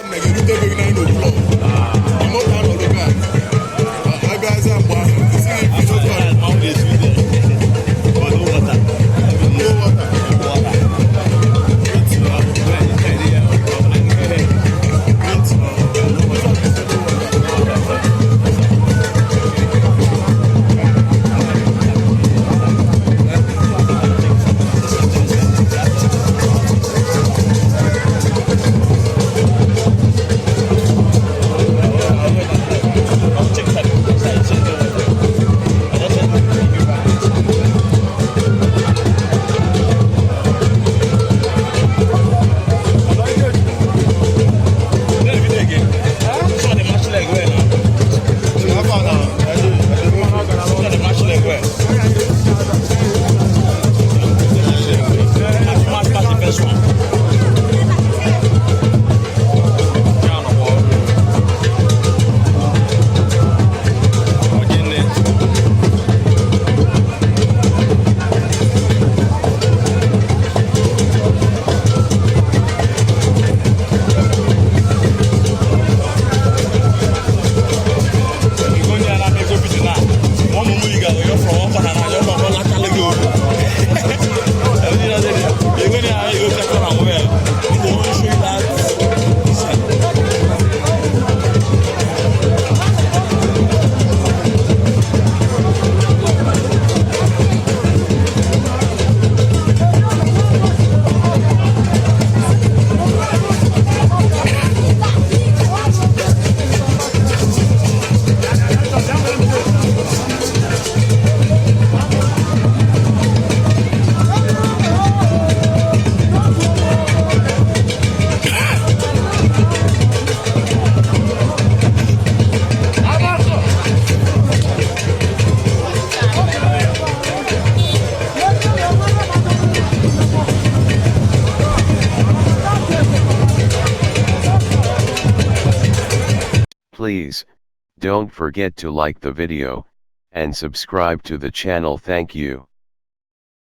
Nna gị erutebeghị 9 o'clock. Moto anọdụ ka abịazịa mgbe ahụ isi gị bido ka no water. Please, don't forget to like the video, and subscribe to the channel. Thank you.